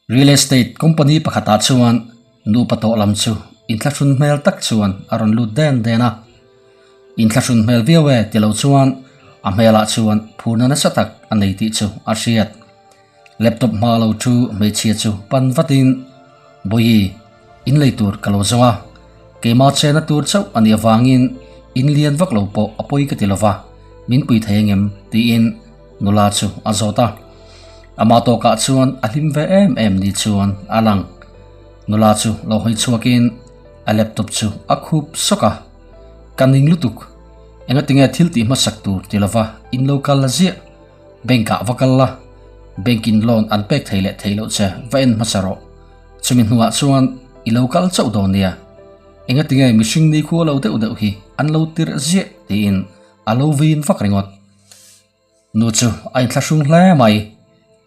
Real estate company pakhatah chuan nupa tawh lam chu inthlahrun hmel tak chuan a rawn lut den den a. Inthlahrun hmel viau e ti lo chuan a hmelah chuan phurna nasa tak a nei tih chu a hriat. Laptop hma lo thu hmeichhia chu pan vatin, Bawihi, in lei tur ka lo zawng a, keimah chena tur chauh a nih avangin in lian vak lo pawh a pawi ka ti lo va, min pui thei angem? tiin nula chu a zawt a. Amah tawkah chuan a hlim ve em em ni chuan a lang. Nula chu lo hawi chhuakin a laptop chu a khup sawk a, Ka ning lutuk, engatinge thil tih hmasak tur ti lova in lo kal la ziah? Bank ah va kal la, bank in loan an pek thei leh thei loh che va en hmasa rawh. Chumi hnuah chuan i lo kal chauh dawn nia. Engatinge mihring ni khua lo deuh deuh hi an lo tirh ziah tiin a lo vin vak ringawt. Nu chu a inthlahrung hle mai,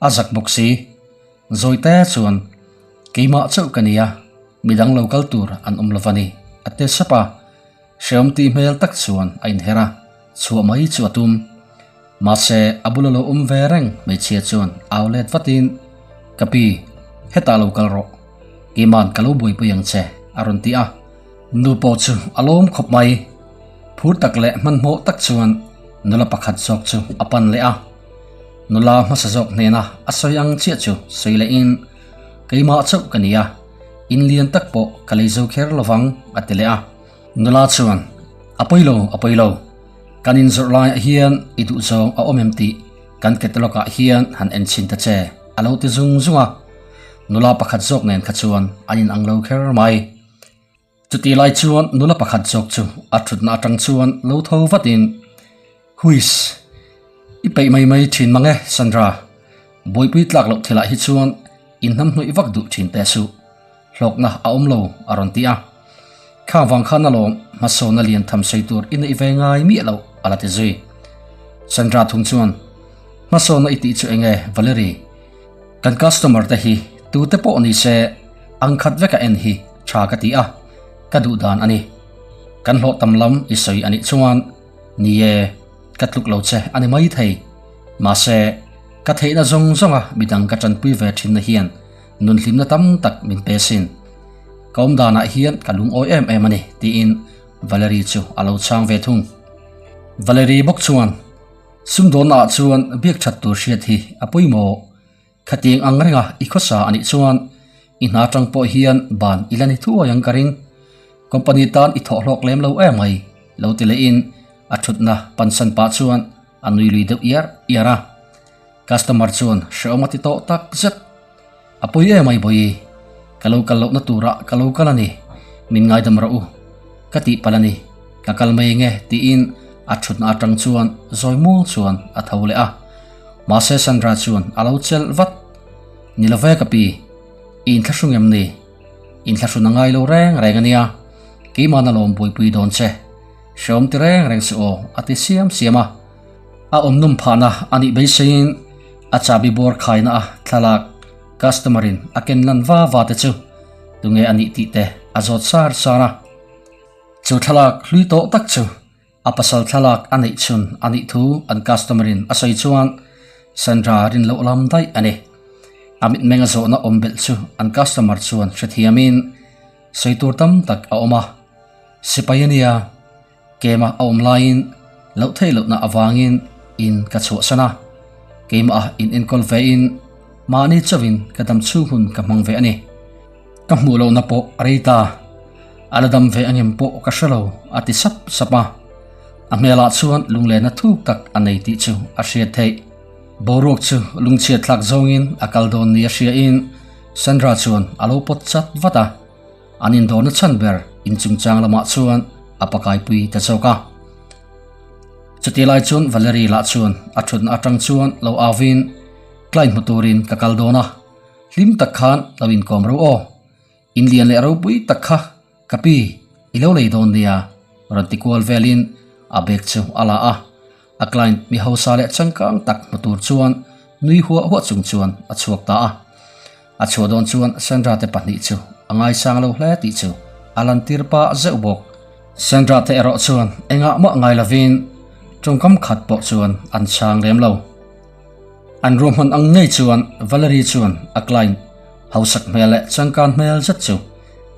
a zak bawk si. Zawite chuan, Keimah chauh ka nia, midang lo kal tur an awm lo va ni, a ti sap a. Hreawm tih hmel tak chuan a inher a, chhuah mai chu a tum. Mahse, a bula lo awm ve reng hmeichhia chuan au let vatin, Ka pi, hetah lo kal rawh. Keima'n ka lo buaipui ang che, a rawn ti a. Nu pawh chu a lawm khawp mai. Phur tak leh hmanhmawh tak chuan nula pakhat zawk chu a pan leh a. Nula hmasa zawk hnena a sawi ang chiah chu sawi lehin, Keimah chauh ka ni a, in lian tak pawh ka lei zo kher lovang, a ti leh a. Nula chuan, A pawi lo, a pawi lo. Kan inzawrh laiah hian i duhzawng a awm em tih kan catalog ah hian han en chhin ta che, a lo ti zung zung a. Nula pakhat zawk nen kha chuan an inang lo kher mai. Chutih lai chuan nula pakhat zawk chu a thutna atang chuan lo tho vatin, Huiss! I peih mai mai thin mang e, Sandra. Buaipui tlak loh thilah hi chuan in hnamhnawih vak duh thin teh suh. Hlawkna a awm lo, a rawn ti a. Khang vang khan alawm hmasawnna lian tham sawi tur i neih ve ngai miah loh, a la ti zui. Sandra thung chuan, Hmasawnna i tih chu eng nge, Valerie? Kan customer te hi tute pawh ni se ang khat veka en hi tha ka ti a, ka duh dan a ni. Kan hlawh tam lam i sawi a nih chuan ni e, ka tluk lo che a ni mai thei. Mahse, ka theihna zawng zawnga midang ka tanpui ve thinna hian nunhlimna tam tak min pe sin. Ka awm danah hian ka lungawi em em a ni tiin Valerie chu a lo chhang ve thung. Valerie bawk chuan. Sumdawnnaah chuan biak that tur hriat hi a pawimawh. Khatiang ang renga i khawsa a nih chuan i hna atang pawh hian ban i la ni thuai ang ka ring. Company tan i thawh hlawk lem lo em mai lo ti lehin a thutna pansan pah chuan a nui lui deuh iar iar a. Customer chuan hrehawm a ti tawh tak zet. A pawi em ai bawi, ka lo kal lohna turah ka lo kal a ni, min ngaidam rawh u, ka tih palh a ni, ka kal mai enge tiin a thutna atang chuan zawi muang chuan a tho leh a. Mahse Sandra chuan a lo chelh vat, Ni lo ve ka pi, i inthlahrung em ni? Inthlahrun a ngai lo reng reng a nia, keimahna lawm buaipui dawn che, hreawm ti reng reng suh aw a ti siam siam a. A awmnum phahna a nih beiseiin a chahbi bawr khaina a thlalak customer in a ken lan va va te chu tunge a nih tih te a zawt sar sar a. Chu thlalak hlui tawh tak chu a pasal thlalak a neih chhun a nih thu an customer in a sawi chuan Sandra rin loh lam daih a ni. A mitmeng a zawhna awm belh chu an customer chuan hrethiamin sawi tur tam tak a awm a, sipai a nia. Keimah a awm laiin loh theih lohna avangin in ka chhuahsan a, keimah in enkawl vein mahni chauhin ka dam chhung hun ka hmang ve a ni. Ka hmuh lohna pawh a rei ta, a la dam ve angem pawh ka hre lo a ti sap sap a. A hmelah chuan lunglehna thuk tak a nei tih chu a hriat theih. Boruak chu lungchhiat thlak zawngin a kal dawn ni a hriain Sandra chuan a lo pawt chat vat a. An indawrna chhan ber in chungchang lamah chuan a pakaipui ta chawk a. Chutih lai chuan Valerie lah chuan a thutna atang chuan lo auin Client hmu turin ka kal dawn a, hlim tak khan lo inkawm ro aw. In lian leh ropui tak kha ka pi i lo lei dawn nia rawn ti kual velin a bag chu a la a. A client mi hausa leh changkang tak hmu tur chuan nui huah huah chung chuan a chhuak ta a. A chhuah dawn chuan Sandra te pahnih chu a ngaisang lo hle tih chu a lantir pah zeuh bawk. Sandra te erawh chuan engah mah ngai lovin tawngkam khat pawh chuan an chhang lem lo. An ruahman ang ngei chuan Valerie chuan a client. Hausak hmel leh changkan hmel zet chu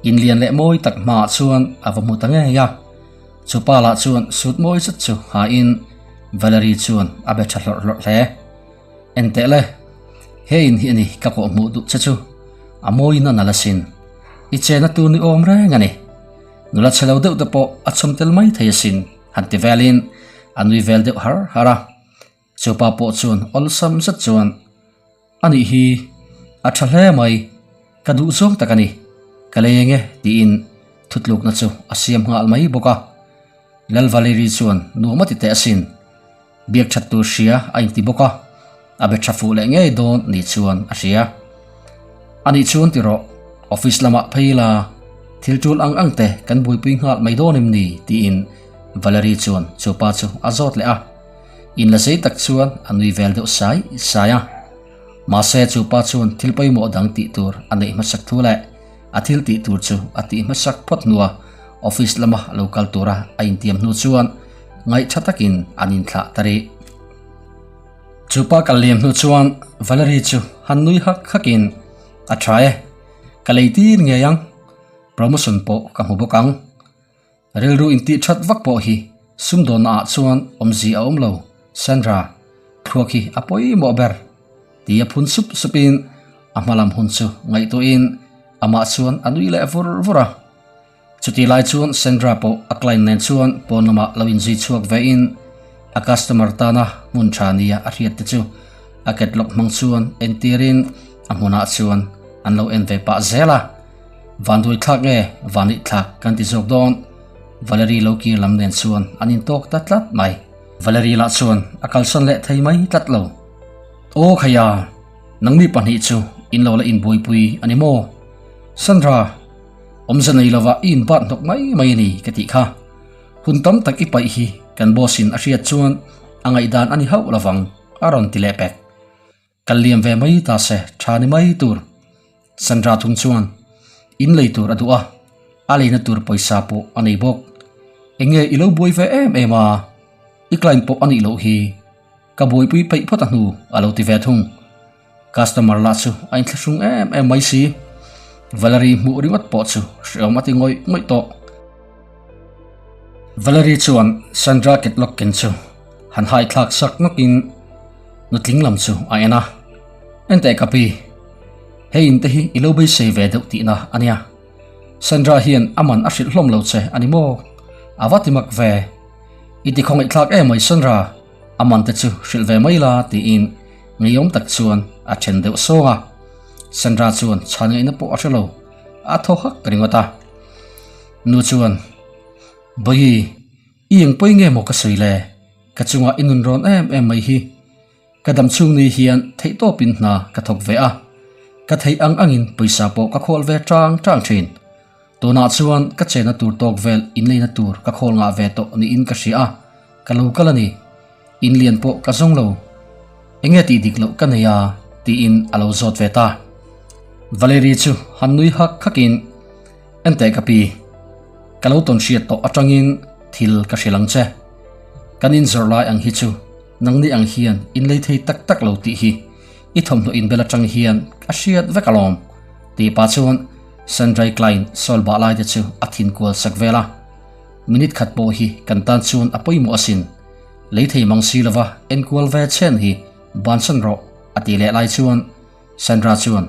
in lian leh mawi tak hmaah chuan a va hmu ta ngei a. Chupa lah chuan suit mawi zet chu hain Valerie chuan a be tha hlawrh hlawrh hle. Enteh le, he in hi a ni ka kawh hmuh duh che chu a mawiin a nalh asin. I chena tur ni awm reng a ni. Nula chhe lo deuh te pawh a chhawm tel mai thei asin han ti velin a nui vel deuh har har a. Chupa pawh chuan awlsam zet chuan A nih hi a tha hle mai, ka duh zawng tak a ni, ka lei eng e tiin thutlukna chu a siam nghal mai bawk a. Lal Valerie chuan nuam a ti teh asin, biak that tur hria a inti bawk a, a be tha fuh leh ngei dawn ni chuan a hria. A nih chuan ti rawh, office lamah phei la, thil tul ang ang te kan buaipui nghal mai dawn em ni tiin Valerie chuan chupa chu a zawt leh a. In la zei tak chuan a nui vel deuh sai sai a. Mahse chu pa chuan thil pawimawh dang tih tur a neih hmasak thu leh a thil tih tur chu a tih hmasak phawt hnua office lama lo kal tura a intiam hnu chuan ngaihtha takin an inthlah ta rih. Chu pa kal liam hnu chuan Valerie chu han nui hak hakin a tha e, ka lei tir ngei ang, promotion pawh ka hmu bawk ang. Rilru intih that vak pawh hi sumdawnna ah chuan awmzi a awm lo, Sandra, thluak hi a pawimawh ber, tia phun sup supin a hma lam hun chu ngaihtuahin amah chuan a nui leh vur vur a. Chutih lai chuan Sandra pawh a client nen chuan pawn lamah lo inzui chhuak vein a customer tana hmun tha nia a hriat te chu a catalog hmang chuan entirin a hmunah chuan an lo en ve pah zel a. Vanduai thlak nge vanih thlak kan ti zawk dawn? Valerie lo kir lam nen chuan an intawk ta tlat mai. Valerie lah chuan a kalsan leh thei mai tlat lo. Aw Khaya, nangni pahnih chu in lo la inbuaipui a ni maw? Sandra, awmze nei lova i inbat hnawk mai mai a ni ka tih kha. Hun tam tak i paih hi kan boss in a hriat chuan a ngaihdan a ni hauh lovang a rawn ti leh pek. Kal liam ve mai ta se tha ni mai tur. Sandra thung chuan in lei tur a duh a, a leina tur pawisa pawh a nei bawk. Enge i lo buai ve em em a, i client pawh a nih loh hi. Ka buaipui peih phawt a hnu a lo ti ve thung. Customer lah chu a inthlahrung em em mai si. Valerie hmuh ringawt pawh chu hreawm a ti ngawih ngawih tawh. Valerie chuan Sandra catalog ken chu han haithlak sak nawkin nutling lam chu a en a, Enteh ka pi, hei in te hi i lo beisei ve deuh tihna a nia. Sandra hian a man a hrilh hlawm lo che a ni maw? A va ti mak ve. I ti khawngaihthlak em mai Sandra, a man te chu hrilh ve mai la tiin ngeiawm tak chuan a then deuh sawng a. Sandra chuan chhan ngaihna pawh a hre lo, a thaw hak ringawt a. Nu chuan, Bawihi, I eng pawi nge maw ka sawi le? Ka chungah i nun rawn em em mai hi. Ka dam chhung ni hian theih tawpin hna ka thawk ve a, ka theih ang angin pawisa pawh ka khawl ve tang tang thin. Tunah chuan ka chena tur tawk vel inleina tur ka khawl ngah ve tawh niin ka hria a, ka lo kal a ni. In lian pawh ka zawng lo. Enge tih dik loh ka nei a? tiin a lo zawt ve ta. Valerie chu han nui hak hakin, Enteh ka pi, ka lo tawn hriat tawh atangin thil ka hrilh ang che. Kan inzawrh lai ang hi chu nangni ang hian in lei thei tak tak lo tih hi i thawmhnaw inbel atang hian a hriat vek alawm, tih pah chuan Sandrai Klein sawl bah lai te chu a thin kual sak vel a. Minute khat pawh hi kan tan chuan a pawimawh asin. Lei thei mang si lova enkual ve chen hi bansan rawh, a tih leh lai chuan Sandra chuan,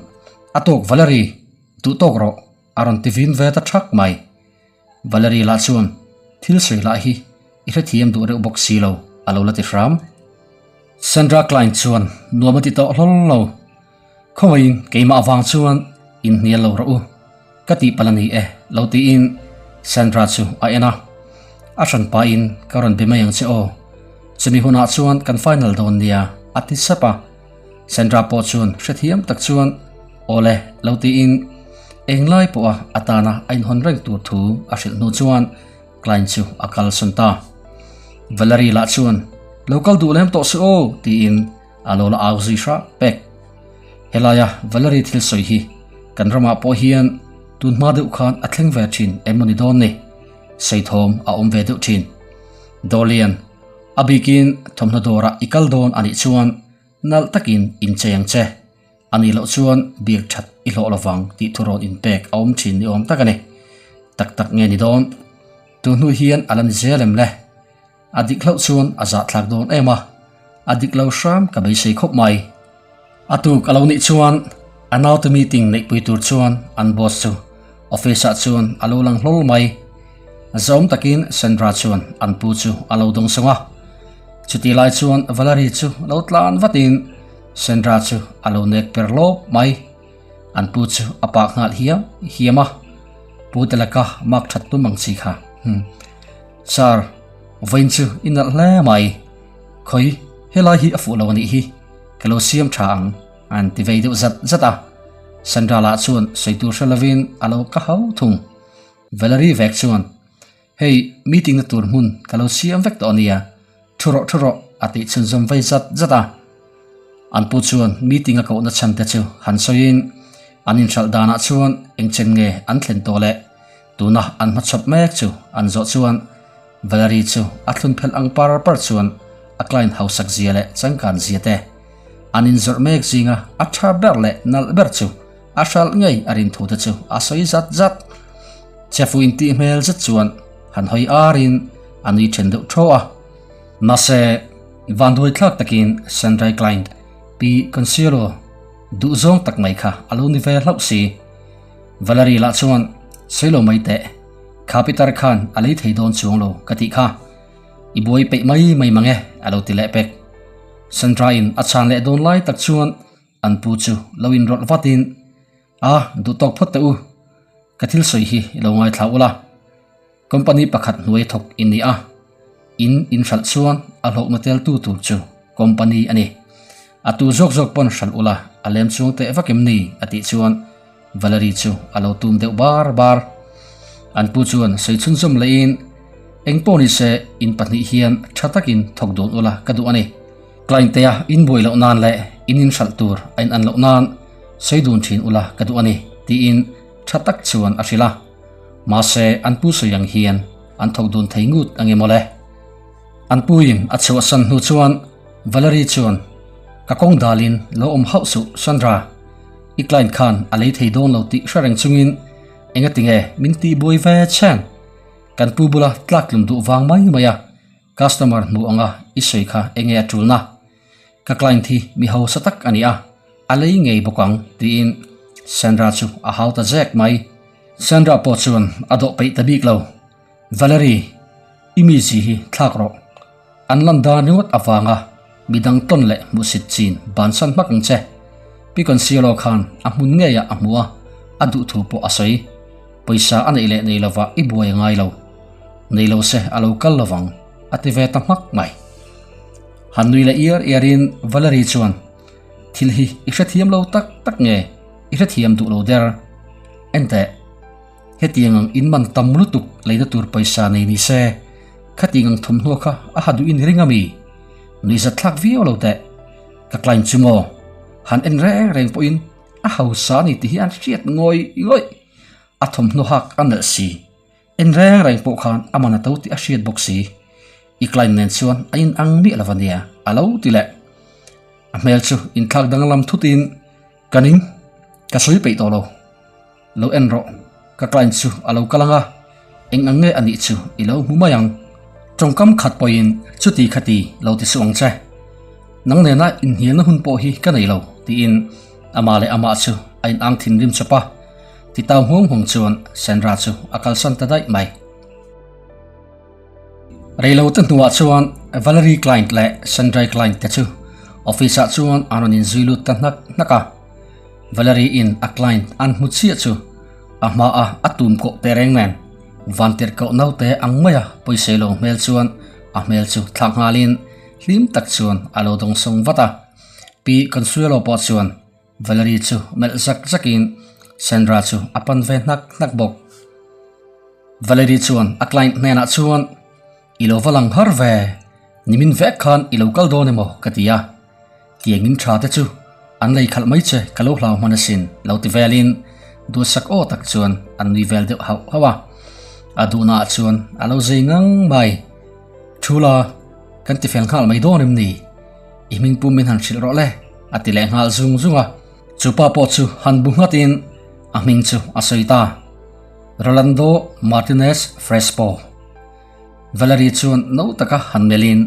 A tawk Valerie, duh tawk rawh. A rawn ti vin ve ta thak mai. Valerie lah chuan thil sawi lah hi i hrethiam duh reuh bawk si lo a lo la ti hram. Sandra Klein chuan nuam a ti tawh hlawl lo. Khawngaihin keimah avang chuan inhnial lo rawh u, ka tih palh a ni e lo tiin Sandra chu a en a. A hran pahin ka rawn be mai ang che aw. Chumi hunah chuan kan final dawn nia a ti sap a. Sandra pawh chuan hrethiam tak chuan Awle lo tiin englai pawha a tana a inhawn reng tur thu a hrilh hnu chuan Klein chu a kalsawn ta. Valerie lah chuan Lo kal duh lem tawh suh aw tiin a lo la au zui hrah pek. Helaia Valerie thil sawi hi kan ramah pawh hian tun hma deuh khan a thleng ve thin em maw ni dawn ni? Saithawm a awm ve deuh thin. Dawlian, a bikin thawmhnaw dawrah i kal dawn a nih chuan nalh takin inchei ang che. A nih loh chuan biak that i hlawh lovang tih thurawn inpek a awm thin ni awm tak a ni. Tak tak nge ni dawn? Tun hnu hian a la ni zel em le? A dik hlauh chuan a zahthlak dawn em a, a dik lo hram ka beisei khawp mai. A tuk a lo nih chuan a naute meeting neihpui tur chuan an boss chu office ah chuan a lo lang hlawl mai. Zawm takin Sandra chuan an pu chu a lo dawng sawng a. Chutih lai chuan Valerie chu lo tlan vatin Sandra chu a lo nek per lawp mai. An pu chu a pak nghal hiam hiam a, Pu te laka mark that tum ang chi kha. Hmm. Sir, vawiin chu i nalh hle mai. Khawi, helai hi a fuh lo a nih hi. Ka lo siam tha ang, an ti vei deuh zat zat a. Sandra lah chuan sawi tur hre lovin a lo ka hau thung. Valerie vek chuan, Hei, meeting na tur hmun ka lo siam vek tawh a nia, thu rawh thu rawh, a tih chhunzawm vei zat zat a. An pu chuan meeting a kohna chhan te chu han sawiin an inhralh danah chuan engchen nge an thlen tawh leh tuna an hmachhawp mek chu an zawh chuan Valerie chu a thlun phelh ang par par chuan a client hausak zia leh changkan zia te an inzawrh mek zinga a tha ber leh nalh ber chu a hralh ngei a rin thu te chu a sawi zat zat. Chefu intih hmel zet chuan han hawi arin a nui then deuh thaw a. Mahse, vanduai thlak takin Sandrai client Pi Consuelo duhzawng tak mai kha a lo ni ve hlauh si. Valerie lah chuan, Sawi lo mai teh, kha pitar khan a lei thei dawn chuang lo ka tih kha. I buai peih mai mai mang e, a lo ti leh pek. Sandra-in a chhan leh dawn lai tak chuan an pu chu lo inrawlh vatin, A, duhtawk phawt teh u, ka thil sawi hi i lo ngaithla ula. Company pakhat hnuai thawk i ni a, in inhralh chuan a hlawhna teltu tur chu company a ni. A tu zawk zawk pawn hralh ula a lem chuang teh vak em ni? a tih chuan Valerie chu a lo tum deuh bar bar. An pu chuan sawi chhunzawm lehin, Eng pawh ni se in pahnih hian tha takin thawk dun ula ka duh a ni. Client tea in buai loh nan leh in inhralh tur a in an loh nan sawi dun thin ula ka duh a ni, tiin tha tak chuan a hrilh a. Mahse, an pu sawi ang hian an thawk dun thei ngut ang em awle? An puin a chhuahsan hnu chuan Valerie chuan, Ka kawng dalin lo awm hauh suh, Sandra. I client khan a lei thei dawn lo tih hre reng chungin engati nge min tih buai ve chen? Kan pu bula tlak tlum duh vang mai mai a, customer hmu anga i sawi kha enge a tulna? Ka client hi mi hausa tak a ni a, a lei ngei bawk ang, tiin Sandra chu a hau ta zek mai. Sandra pawh chuan a dawh peih ta bik lo. Valerie, i mi zi hi thlak rawh. An lan dan ringawt avanga midang tawn leh hmuhsit chin bansan hmak ang che. Pi Consuelo khan a hmun ngeiah a hmu a, a duhthu pawh a sawi. Pawisa a neih leh nei lovah i buai a ngai lo. Nei lo se a lo kal lovang, a ti ve ta hmak mai. Han nui leh iar iarin Valerie chuan, Thil hi i hrethiam lo tak tak nge i hrethiam duh lo der? Enteh, hetiang ang in man tam lutuk leina tur pawisa nei ni se, khatiang ang thawmhnaw kha a ha duhin i ring ami? Nuihzat thlak viau lo teh. Ka client chu maw? Han en reng reng pawhin a hausa a ni tih hi an hriat ngawih ngawih. A thawmhnaw hak a nalh si. En reng reng pawh khan a man a to tih a hriat bawk si. I client nen chuan a inang miah lo ania, a lo ti leh. A hmel chu inthlak danglam thutin, Ka ning, ka sawi peih tawh lo. Lo en rawh, ka client chu a lo kal ang a, eng ang nge a nih chu i lo hmu mai ang. Tawngkam khat pawhin chuti khati lo ti suh ang che. Nang nena inhnialna hun pawh hi ka nei lo, tiin amah leh amah chu a inang thinrim chawp a. Titau nghawng nghawng chuan Sandra chu a kalsan ta daih mai. Reilote hnuah chuan Valerie Client leh Sandra Client te chu office ah chuan an rawn inzui lut ta hnak hnak a. Valerie in a client an hmu chiah chu a hma a a tum kawh teh reng nen vantirhkoh naute ang maia pawisei lo hmel chuan a hmel chu thlak nghalin hlim tak chuan a lo dawngsawng vat a. Pi Consuelo pawh chuan Valerie chu melh zak zakin Sandra chu a pan ve hnak hnak bawk. Valerie chuan a client hnenah chuan, I lo va lang har ve, nimin vek khan i lo kal dawn emaw ka ti a. Tiangin tha te chu an lei khalh mai che ka lo hlau hman asin lo ti velin duhsak aw tak chuan an nui vel deuh hauh hauh a. A duhnaah chuan a lo zei ngang mai. Thu la, kan ti fel nghal mai dawn em ni? I hming pum min han hrilh rawh le, a ti leh nghal zung zung a. Chu pa pawh chu han bu nghatin a hming chu a sawi ta, Rolando Martinez Frespo. Valerie chuan no taka han melhin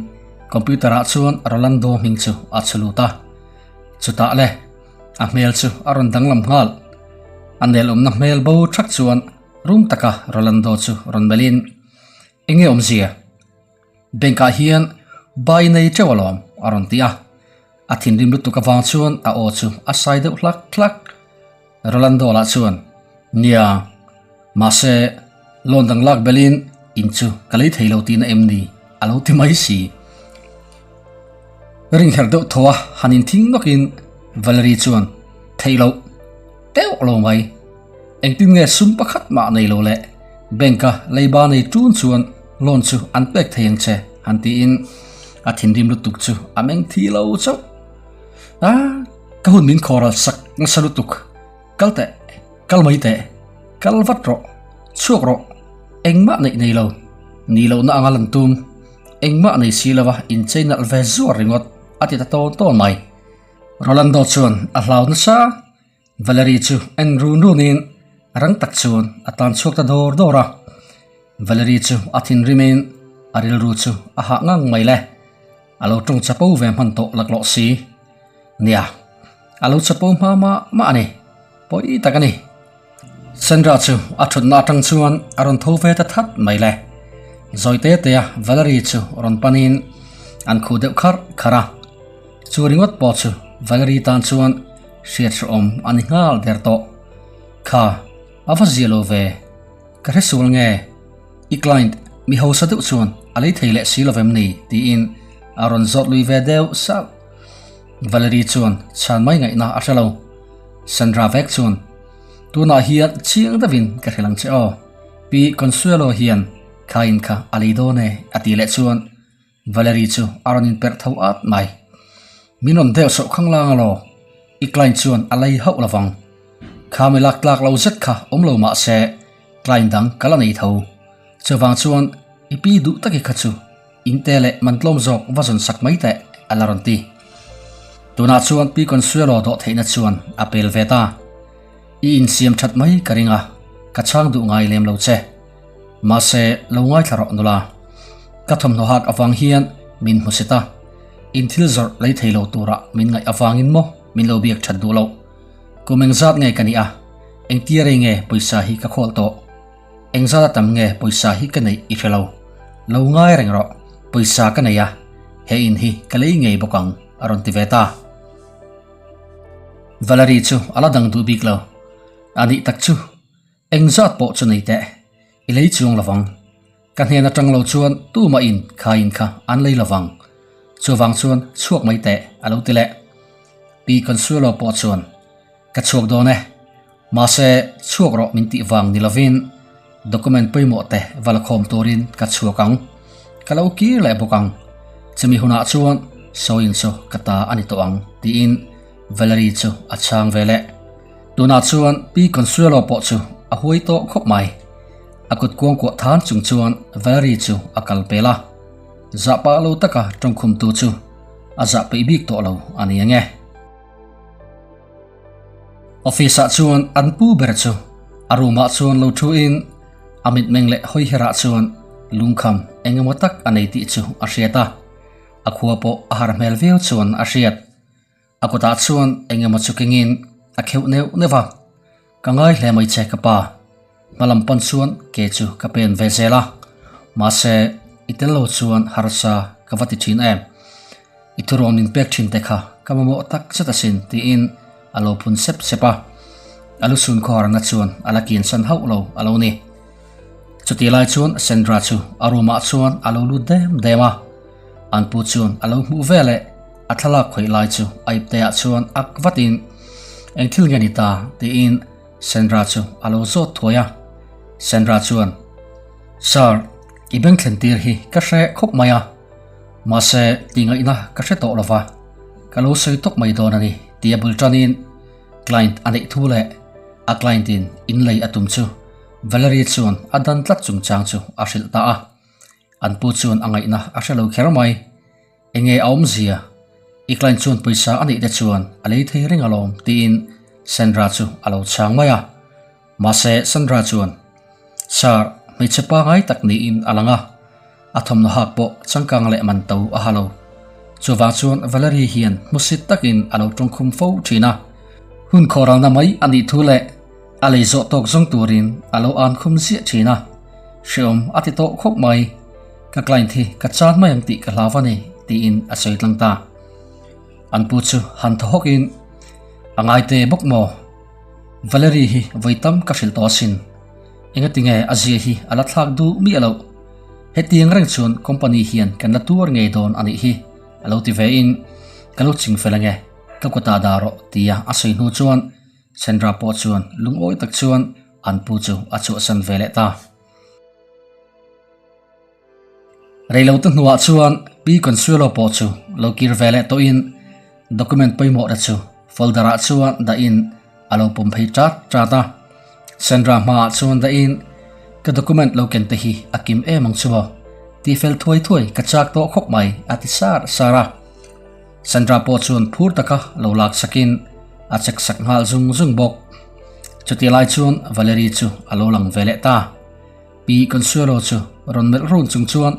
computer ah chuan Rolando hming chu a chhu lut a. Chutah le, a hmel chu a rawn danglam nghal. A nelawmna hmel bo thak chuan rum taka Rolando chu rawn melhin, Enge awmzia? Bank ah hian bai nei teuh alawm a rawn ti a. A thinrim lutuk avang chuan a aw chu a sai deuh hlak hlak. Rolando lah chuan, Nia, mahse loan dang lak belin in chu ka lei thei lo tihna em ni? a lo ti mai si. Ringher deuh thaw a han inthing nawkin Valerie chuan, Theih loh teuh lo mai. Engtin nge sum pakhat mah nei lo le bank-a leiba nei tun chuan loan chu an pek thei ang che han tiin a thinrim lutuk chu a meng thi lo chauh. A, ka hun min khawral sak nasa lutuk. Kal teh, kal mai teh, kal vat rawh, chhuak rawh, engmah neih nei lo, ni lohna anga lan tum, engmah nei si lova inchei nalh ve zuar ringawt a ti ta tawn tawn mai. Rolando chuan a hlau nasa. Valerie chu en run runin rang tak chuan a tan chhuak ta dawr dawr a. Valerie chu a thinrimin a rilru chu a hah ngang mai le. A lo tawng chapo ve hman tawh laklawh si. Nia, a lo chapo hma mah mah a ni. Pawi tak a ni. Sandra chu a thutna atang chuan a rawn tho ve ta that mai le. Zawi te te a Valerie chu rawn panin an khuh deuh kharh kharh a. Chu ringawt pawh chu Valerie tan chuan hriat hrehawm a ni nghal der tawh. Kha, a va zia lo ve. Ka hre sual nge? I client mi hausa deuh chuan a lei thei leh si lo vem ni? tiin a rawn zawt lui ve deuh salh. Valerie chuan chhan mai ngaihna a hre lo. Sandra vek chuan, Tunah hian chiang deuhin ka hrilh ang che aw. Pi Consuelo hian kha in kha a lei dawn e a tih leh chuan Valerie chu a rawn inperh tho at mai. Min rawn deuh sawh khang lang alaw? I client chuan a lei hauh lovang. Kha mi lak tlak lo zet kha awm lo mah se client dang ka la nei tho. Chuvang chuan i pi duh taki kha chu in te leh man tlawm zawk va zawn sak mai teh a la rawn ti. Tunah chuan Pi Consuelo dawh theihna chuan a pel ve ta. I insiam that mai ka ring a, ka chhang duh ngai lem lo che. Mahse, lo ngaithla rawh nula. Ka thawmhnaw hak avang hian min hmu set a, in thil zawrh lei thei lo turah min ngaih avangin maw min lo biak that duh loh. Kum engzat nge ka nih a, engtia rei nge pawisa hi ka khawl tawh? Engzat a tam nge pawisa hi ka neih i hre lo. Lo ngai reng rawh, pawisa ka nei a, he in hi ka lei ngei bawk ang a rawn ti ve ta. Valerie chu a la dang duh bik lo. A nih tak chu. Engzat pawh chu nei teh, i lei chuang lovang. Ka hnen atang lo chuan tumah in kha in kha an lei lovang. Chuvang chuan chhuak mai teh a lo ti leh. Pi Consuelo pawh chuan, Ka chhuak dawn e. Mahse, chhuak rawh min tih vang ni lovin document pawimawh te va la khawm turin ka chhuak ang. Ka lo kir leh bawk ang. Chumi hunah chuan sawiin chu ka ta a ni tawh ang tiin Valerie chu a chhang ve leh. Tunah chuan Pi Consuelo pawh chu a huai tawh khawp mai. A kut kuangkuah than chung chuan Valerie chu a kal pel a. Zah pah lo taka tawngkhumtu chu a zah peih bik tawh lo a ni ang e. Office ah chuan an pu ber chu a room ah chuan lo thu in a mitmeng leh hawi herah chuan lungkham eng emaw tak a nei tih chu a hriat a. A khua pawh a har hmel viau chuan a hriat. A kutah chuan eng emaw chu kengin a kheuh neuh neuh a, Ka ngai hle mai che ka pa. Hma lam pan chuan ke chu ka pen ve zel a, mahse i tel lo chuan harsa ka va ti thin em. I thurawn min pek thin te kha ka mamawh tak zet asin tiin a lo phun sep sep a. A lusun khawharna chuan a la kiansan hauh lo a lo ni. Chutih lai chuan Sandra chu a room ah chuan a lo lut dem dem a. An pu chuan a lo hmuh ve leh a thlalak khawih lai chu a ipte ah chuan ak vatin eng thil nge ni ta tiin Sandra chu a lo zawt thuai a. Sandra chuan, Sir, i beng thlen tir hi ka hre khawp mai a, mahse tih ngaihna ka hre tawh lova, ka lo sawi tawk mai dawn a ni tia bul tanin client a neih thu leh a client in inlei a tum chu Valerie chuan a dan tlat chungchang chu a hrilh ta a. An pu chuan a ngaihna a hre lo kher mai. Enge a awmzia? I client chuan pawisa a neih te chuan a lei thei reng alawm tiin. Sandra chu a lo chhang mai a. Mahse Sandra chuan, Sir, hmeichhe pangai tak niin a lang a, a thawmhnaw hak pawh changkang leh man to a ha lo. Chuvang chuan Valerie hian hmusit takin a lo tawngkhum fo thin a. Hun khawralna mai a nih thu leh a lei zawh tawk zawng turin a lo an khum ziah thin a. Hreawm a ti tawh khawp mai. Ka client hi ka chan mai ang tih ka hlau a ni, tiin a sawi tlang ta. An pu chu han thaw hawkin, A ngaite bawk maw? Valerie hi vawi tam ka hrilh tawh asin. Engatinge a zia hi a la thlak duh miah loh. Hetiang reng chuan company hian kan la tuar ngei dawn a nih hi, a lo ti ve in, Ka lo ching fel ange, ka kutah dah rawh, tia a sawi hnu chuan Sandra pawh chuan lungawi tak chuan an pu chu a chhuahsan ve leh ta. Reilote hnuah chuan Pi Consuelo pawh chu lo kir ve leh tawhin document pawimawh te chu folder ah chuan dahin a lo pawm phei ṭat ṭat a. Sandra hmaah chuan dahin ka document lo ken te hi a kim em ang chu maw? Tih fel thuai thuai ka chak tawh khawp mai a ti sar sar a. Sandra pawh chuan phur taka lo lak sakin a check sak nghal zung zung bawk. Chutih lai chuan Valerie chu a lo lang ve leh ta. Pi Consuelo chu rawn melh run chung chuan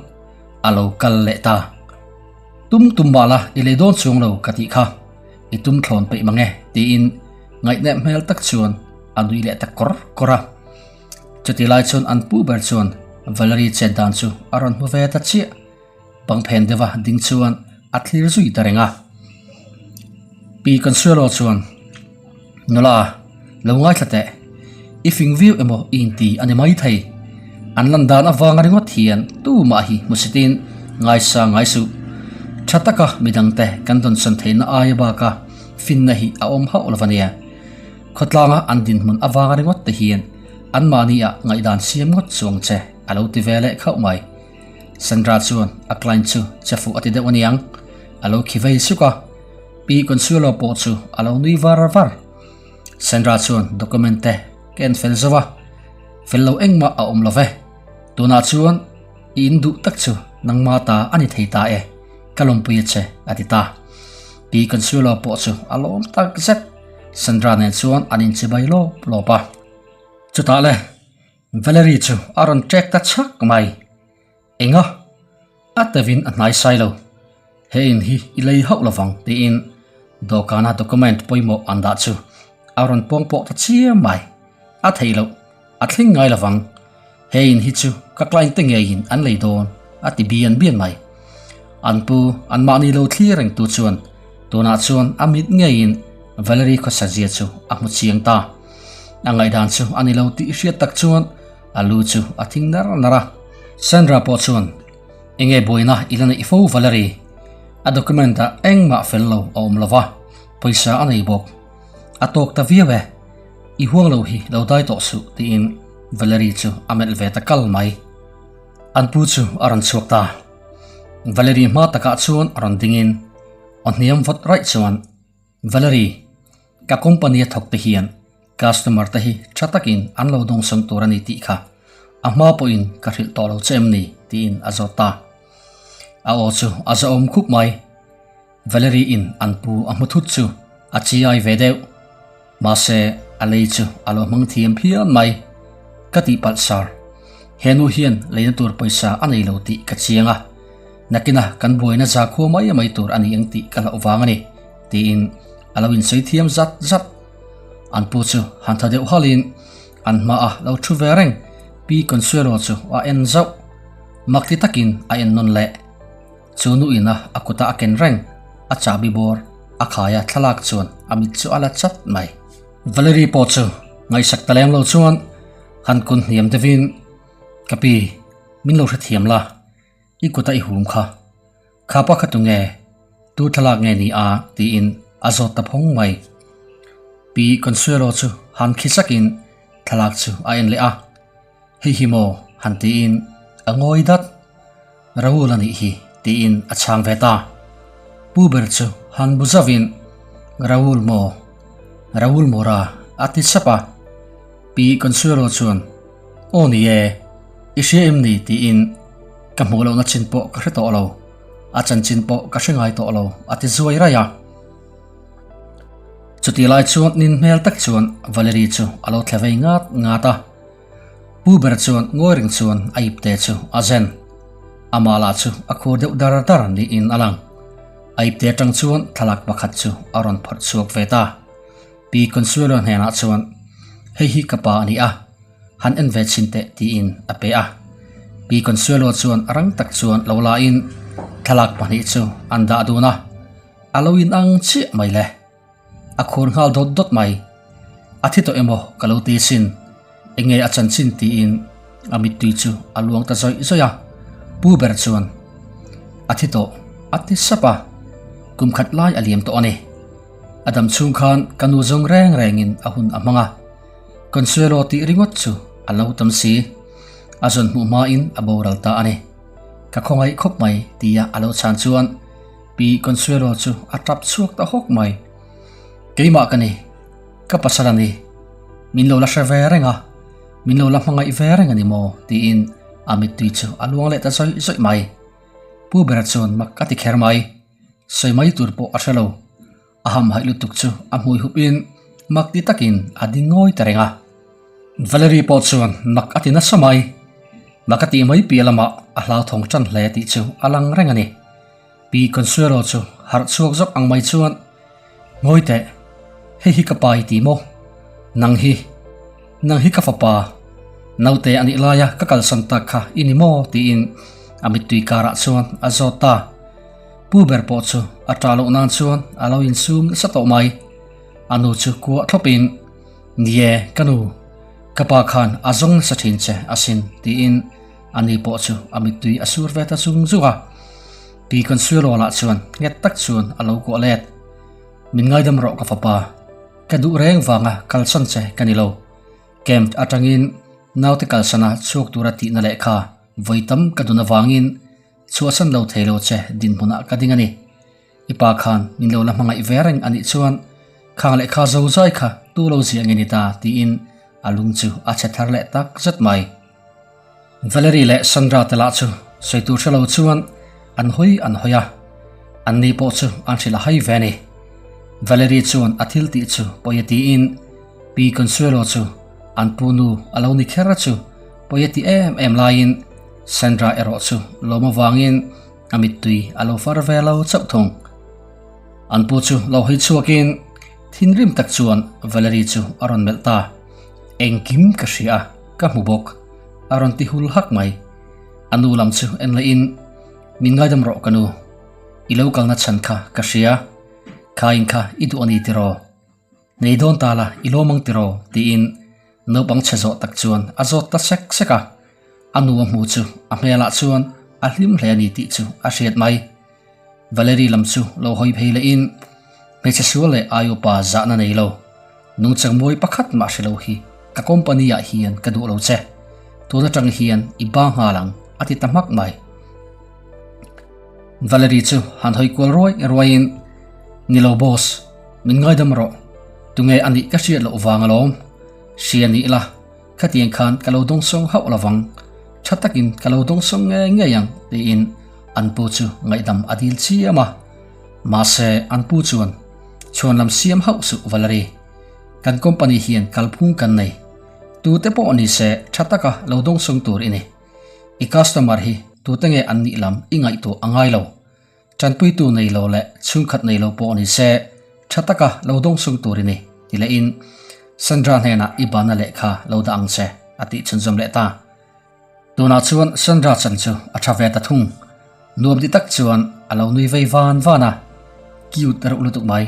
a lo kal leh ta. Tum tum mah la i lei dawn chuang lo ka tih kha, i tum thlawn peih mang e tiin ngaihnep hmel tak chuan a nui leh ta kawr kawr a. Chutih lai chuan an pu ber chuan Valerie chet dan chu a rawn hmu ve ta chiah. Bang phen deuha ding chuan a thlir zui ta reng a. Pi Consuelo chuan, Nula, lo ngaithla teh. I fing viau emaw i inti a ni mai thei. An lan dan avanga ringawt hian tumah hi hmusitin ngaisa ngai suh. Tha taka midangte kan dawnsawn theihna aia baka finna hi a awm hauh lo ania. Khawtlanga an dinhmun avanga ringawt te hian anmahniah ngaihdan siam ngawt chuang che a lo ti ve leh khauh mai. Sandra chuan a client chu che fuh a ti deuh aniang, a lo khi vei suk a. Pi Consuelo pawh chu a lo nui var var. Sandra chuan document te ka en fel zo a, fel lo engmah a awm lo ve. Tunah chuan i in duh tak chu nangma ta a ni thei ta e, ka lawmpui a che a ti ta. Pi Consuelo pawh chu a lawm tak zet. Sandra nen chuan an inchibai lawp lawp a. Chutah le. Valerie chu a rawn ṭek ta chhak mai. Enga? A tevin a hnai sai lo. He in hi i lei hauh lovang tiin dawhkana document pawimawh an dah chu a rawn pawng pawh ta chiam mai. A theih loh, a thleng ngai lovang. He in hi chu ka client te ngeiin an lei dawn a ti bian bian mai. An pu anmahni lo thlir rengtu chuan tunah chuan a mit ngeiin Valerie khawsa zia chu a hmu chiang ta. A ngaihdan chu a ni lo tih hriat tak chuan a lu chu a thing nar nar a. Sandra pawh chuan, Enge buaina i la neih fo Valerie? A document ah engmah fel lo a awm lo va, pawisa a nei bawk. A tawk ta viau e, i huang lo hi lo dai tawh suh tiin Valerie chu a melh ve ta kal mai. An pu chu a rawn chhuak ta. Valerie hma takah chuan a rawn dingin aw hniam vawt raih chuan, Valerie, ka company a thawk te hian customer te hi tha takin an lo dawngsawn tur a ni tih kha a hma pawhin ka hrilh tawh lo che em ni? tiin a zawt ta. A aw chu a zahawm khup mai. Valerie in an pu a hmu thut chu a chiai ve deuh. Mahse, a lei chu a lo hmang thiam phian mai. Ka tihpalh sir. He nu hian leina tur pawisa a nei lo tih ka chiang a. Nakina kan buaina zakhua mai mai tur a ni ang tih ka hlauh vang a ni, tiin a lo insawi thiam zat zat. An pu chu han tha deuh halin an hmaah lo thu ve reng Pi Consuelo chu a en zauh. Makti takin a en nawn leh. Chu nu ina a kuta a ken reng a chahbi bawr a khaia thlalak chuan a mit chu a la chat mai. Valerie pawh chu ngaihsak ta lem lo chuan han kun hniam deuhin, Ka pi, min lo hrethiam la. I kuta i hum kha. Kha pa kha tunge? Tu thlalak nge ni a? tiin a zawt ta phawng mai. Pi Consuelo chu han khi sakin thlalak chu a en leh a. Hei hi maw? han tiin a ngawi dat. Raul a nih hi tiin a chhang ve ta. Pu ber chu han bu zauhin Raul maw? Raul Mora a ti sap a. Pi Consuelo chuan Aw ni e, i hria em ni tiin ka hmuh lohna chin pawh ka hre tawh lo, a chanchin pawh ka hre ngai tawh lo a ti zuai raih a. Chutih lai chuan nin hmel tak chuan Valerie chu a lo thle vei ngat ngat a. Pu ber chuan ngawi reng chuan a ipte chu a zen. Amah lah chu a khur deuh dar dar niin a lang. A ipte atang chuan thlalak pakhat chu a rawn phawrh chhuak ve ta. Pi Consuelo hnenah chuan, Hei hi ka pa a ni a, han en ve chhin teh tiin a pe a. Pi Consuelo chuan rang tak chuan lo lain thlalak pahnih chu an dah dun a, a lo inang chiah mai le. A khur nghal dawt dawt mai. A thi tawh emaw ka lo ti sin, enge a chanchin tiin a mittui chu a luang ta zawih zawih a. Pu ber chuan, A thi tawh, a ti sap a, kum khat lai a liam tawh a ni. A dam chhung khan ka nu zawng reng rengin a hun a hmang a, Consuelo tih ringawt chu a lo tam si. A zawn hmuh hmain a boral ta a ni. Ka khawngaih khawp mai tia a lo chhan chuan Pi Consuelo chu a tap chhuak ta hawk mai. Keimah ka ni, ka pasal a ni. Min lo la hre ve reng a, min lo la hmangaih ve reng a ni maw? tiin a mittui chu a luang leh ta zawih zawih mai. Pu bera chuan mak a ti kher mai. Sawi mai tur pawh a hre lo. A hamhaih lutuk chu a hmui hup in mak ti takin a ding ngawi ta reng a. Valerie pawh chuan mak a ti nasa mai. Mak a tih mai piah lamah a hlauthawng tan hle tih chu a lang reng a ni. Pi Consuelo chu harh chhuak zawk ang mai chuan, Ngawi teh, hei hi ka pa i ti maw? Nang hi, nang hi ka fapa, naute a nih laia ka kalsan tak kha i ni maw? tiin a mittui karah chuan a zawt ta. Pu ber pawh chu a ṭah loh nan chuan a lo insum nasa tawh mai. A nu chu kuah thlawpin, Ni e, ka nu, ka pa khan a zawng nasa ṭhin che asin, tiin a ni pawh chu a mittui a sur ve ta zung zung a. Pi Consuelo lah chuan nghet tak chuan a lo kuah let. Min ngaidam rawh ka fapa, ka duh reng vanga kalsan che ka ni lo. Camp aṭangin naute kalsana chhuak tura tihna lehkha vawi tam ka dun avangin Chhuahsan lo thei lo che dinhmunah ka ding a ni. I pa khan min lo la hmangaih ve reng a nih chuan khang lehkha zo zai kha tu lo ziah nge ni ta tiin a lung chu a chhe thar leh tak zet mai. Valerie leh Sandra te lah chu sawi tur hre lo chuan an hawi an hawi a, an ni pawh chu an hrilh a hai ve a ni. Valerie chuan a thil tih chu pawi a tiin Pi Consuelo chu an pu nu a lo ni kher chu pawi a ti em em laiin Sandra erawh chu lawm avangin a mittui a lo far ve lo chauh thung. An pu chu lo hawi chhuakin thinrim tak chuan Valerie chu a rawn melh ta. Engkim ka hria a, ka hmu bawk, a rawn ti hul hak mai. A nu lam chu en leh in, Min ngaidam rawh ka nu, i lo kalna chhan kha ka hria, kha in kha i duh a ni tiraw? Nei dawn ta la, i lawm ang tiraw? tiin naupang chhe zawh tak chuan a zawt ta sek sek a. A nu a hmu chu a hmelah chuan a hlim hle a ni tih chu a hriat mai. Valerie lam chu lo hawi phei lehin, Hmeichhe sual leh aiupa zahna nei lo, nungchang mawi pakhat mah hre lo hi ka company ah hian ka duh lo che. Tun atang hian i ba nghal ang, a ti ta hmak mai. Valerie chu han hawi kual ruai ruaiin, Ni lo boss, min ngaidam rawh. Tunge a nih ka hriat loh vang alawm. Hria ni ila, khatiang khan ka lo dawngsawng hauh lovang. Tha takin ka lo dawngsawng ngei ngei ang tiin an pu chu ngaihdam a dil chiam a. Mahse an pu chuan, Chhuanlam siam hauh suh Valerie. Kan company hian kalphung kan nei. Tute pawh ni se tha taka lo dawngsawng tur i ni. I customer hi tute nge an nih lam i ngaihtuah a ngai lo. Tanpuitu nei lo leh chhungkhat nei lo pawh ni se tha taka lo dawngsung tur i ni, ti lehin Sandra hnenah i bana lehkha lo dah ang che, a tih chhunzawm leh ta. Tunah chuan Sandra chan chu a tha ve ta thung. Nuam ti tak chuan a lo nui vei van van a, cute reuh lutuk mai.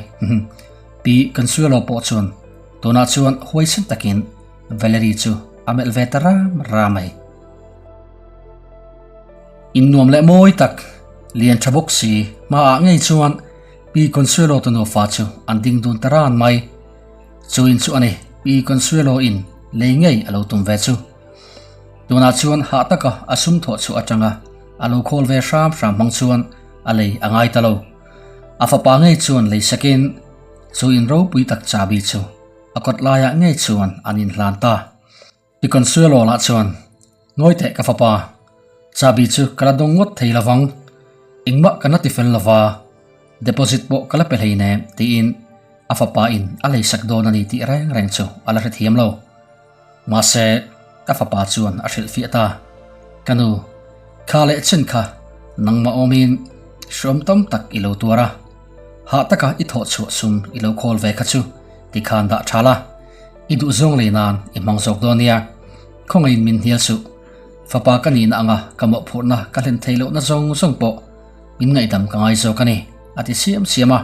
Pi Consuelo pawh chuan tunah chuan huaisen takin Valerie chu a melh ve ta ram ram mai. Innuam leh mawi tak, lian tha bawk si, hmaah ngei chuan Pi Consuelo te nufa chu an ding dun ta ran mai. Chu in chu a ni, Pi Consuelo in lei ngei a lo tum ve chu. Tunah chuan hah taka a sum thawh chhuah atanga a lo khawl ve hram hram hmang chuan a lei a ngai ta lo. A fapa ngei chuan lei sakin chu in ropui tak chabi chu a kawt laiah ngei chuan an inhlan ta. Pi Consuelo lah chuan, Ngawi teh ka fapa, chabi chu ka la dawng ngawt thei lovang, engmah ka la ti fel lova, deposit pawh ka la pe hleinem tiin. A fapa in a leisak dawn a ni tih reng reng chu a la hrethiam lo. Mahse, ka fapa chuan a hrilhfiah ta. Ka nu, kha leh chen kha nangmah awmin hreawm tam tak i lo tuar a. Hah taka i thawh chhuah sum i lo khawl ve kha chu tikhan dah tha la, i duhzawng lei nan i hmang zawk dawn nia. Khawngaihin min hnial suh. Fapa ka nihna anga ka mawhphurhna ka hlen theih lohna zawng zawng pawh min ngaihdam ka ngai zawk a ni, a ti siam siam a.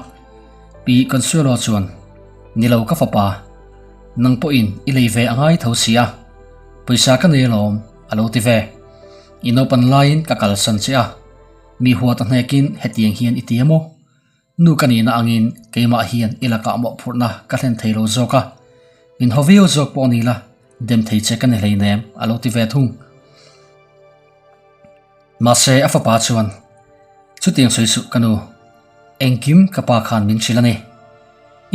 Pi Consuelo chuan, Ni lo ka fapa, nang pawhin i lei ve a ngai tho si a, pawisa ka nei alawm, a lo ti ve. I naupan laiin ka kalsan che a, mi huat a hnekin hetiang hian i ti a maw? Nu ka nihna angin keimah hian i lakah mawhphurhna ka hlen thei lo zawk a, min haw viau zawk pawh ni la, dem thei che ka ni hleinem, a lo ti ve thung. Mahse a fapa chuan, Chutiang sawi suh ka nu, engkim ka pa khan min hrilh a ni.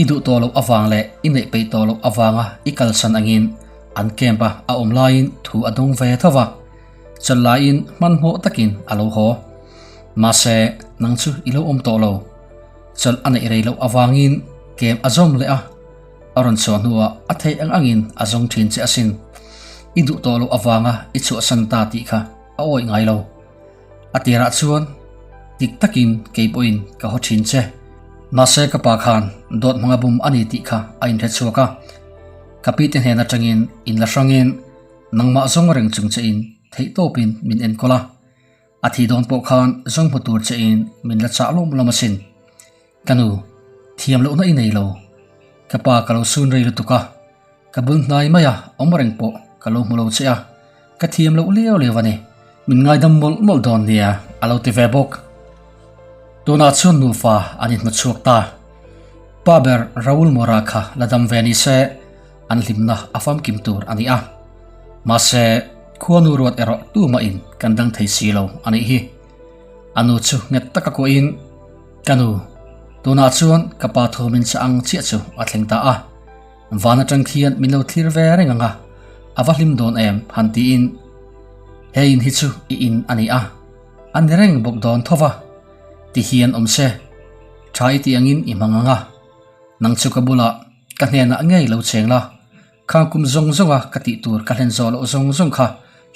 I duh tawh loh avang leh i neih peih tawh loh avanga i kalsan angin an camp a a awm laiin thu a dawng ve tho va, chawlh laiin hmanhmawh takin a lo haw. Mahse nang chu i lo awm tawh lo. Chawlh a neih rei loh avangin camp a zawm leh a, a rawn chhuah hnuah a theih ang angin a zawng thin che asin. I duh tawh loh avanga i chhuahsan ta tih kha a awih ngai lo. A tirah chuan dik takin kei pawhin ka haw thin che. Mahse ka pa khan dawt hmanga bum a ni tih kha a inhre chhuak a. Ka pi te hnen atangin in la hrangin nangmah zawng reng chung che in theih tawpin min enkawl a. A thih dawn pawh khan zawng hmu tur che in min la chah lawm lawm asin. Ka nu, thiam lohna i nei lo. Ka pa ka lo sun rei lutuk a, ka bul hnai mai a, awm reng pawh ka lo hmu lo che a, ka thiam loh liau liau a ni. Min ngaidam mawlh mawlh dawn nia, a lo ti ve bawk. Tunah chuan nufa an inhmu chhuak ta. Pa ber Raul Mora kha la dam ve ni se, an hlimna a famkim tur a ni a. Mahse, khuanu ruat erawh tumahin kan dang thei si lo a nih hi. A nu chu nghet taka kuahin, Ka nu, tunah chuan ka pa thu min chah ang chiah chu a thleng ta a. Van atang khian min lo thlir ve reng ang a, a va hlim dawn em han tiin, He in hi chu i in a ni a, a ni reng bawk dawn tho va, ti hian awm se, tha i tih angin i hmang ang a, nang chu ka bulah ka hnenah ngei lo cheng la, Khang kum zawng zawnga ka tih tur ka hlen zawh loh zawng zawng kha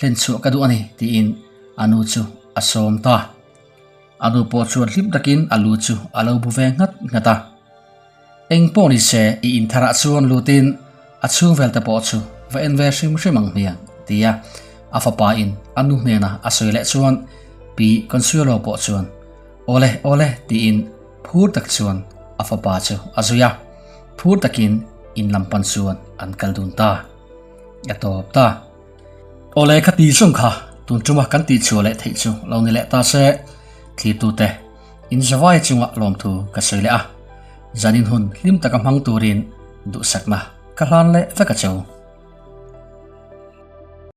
hlen chhuah ka duh a ni, tiin a nu chu a sawm ta. A nu pawh chuan hlim takin a lu chu a lo bu ve nghat nghat a. Eng pawh ni se i intharah chuan lutin a chhung vel te pawh chu va en ve hrim hrim ang hmiang, tia a fapa in a nu hnena a sawi leh chuan Pi Consuelo pawh chuan Awle, awle tiin phur tak chuan a fapa chu a zui a. Phur takin in lam pan chuan an kal dun ta. A tawp ta. Awle ka ti zawng kha tun tuma kan tih chhuah leh theih chu lo ni leh ta se, thlirtute in zavai chunga lawmthu ka sawi leh a, zanin hun hlim taka hmang turin duhsakna ka hlan leh vek a cheu.